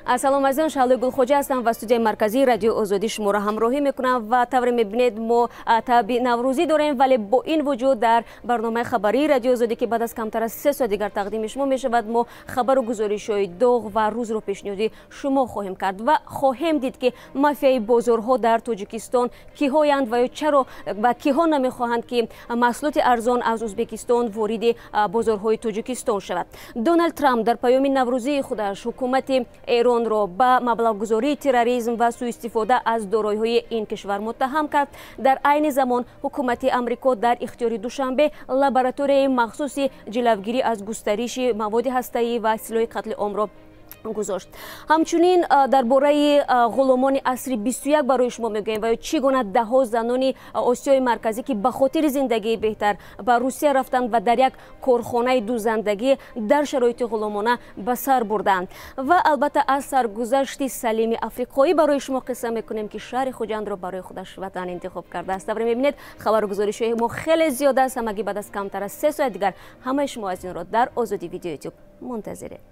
Салом, азизон, Шаҳлои Гулхоҷа ҳастам ва студияи марказии Радиои Озодӣ шуморо ҳамроҳӣ мекунам. Ва тавре мебинед, мо табъи наврӯзӣ дорем, вале бо ин вуҷуд дар барномаи хабарии Радиои Озодӣ, ки баъд аз камтар аз 3 соат дигар тақдими шумо мешавад, мо хабару гузоришҳои доғ ва рӯзро пешниҳоди шумо хоҳем кард ва хоҳем дид, ки мафияи бозорҳо дар Тоҷикистон киҳоянд ва ё чаро ва киҳо намехоҳанд, ки маҳсулоти арзон аз Ӯзбекистон вориди бозорҳои Тоҷикистон шавад. Доналд Трамп дар паёми наврӯзии худаш ҳукумати Эронро ба маблағгузории терроризм ва суистифода аз дороиҳои ин кишвар муттаҳам кард. Дар айни замон ҳукумати Амрико дар ихтиёри Душанбе лабораторияи махсуси ҷилавгирӣ аз густариши маводи ҳастаӣ ва силоҳи қатли омро гузошт. Ҳамчунин дар бораи ғуломони асри 21 барои шумо мегӯем ва ё чӣ гуна даҳҳо занони Осиёи Марказӣ, ки ба хотири зиндагии беҳтар ба Русия рафтанд ва дар як корхонаи дӯзандагӣ дар шароити ғуломона ба сар бурданд. Ва албатта, аз саргузашти Салими африқоӣ барои шумо қисса мекунем, ки шаҳри Хуҷандро барои худаш ватан интихоб кардааст. Тавре мебинед, хабару гузоришҳои мо хеле зиёд аст. Ҳамагӣ баъд аз камтар аз 3 соат дигар ҳамаи шумо аз инро дар Озодӣ Видео Ютуб мунтазиред.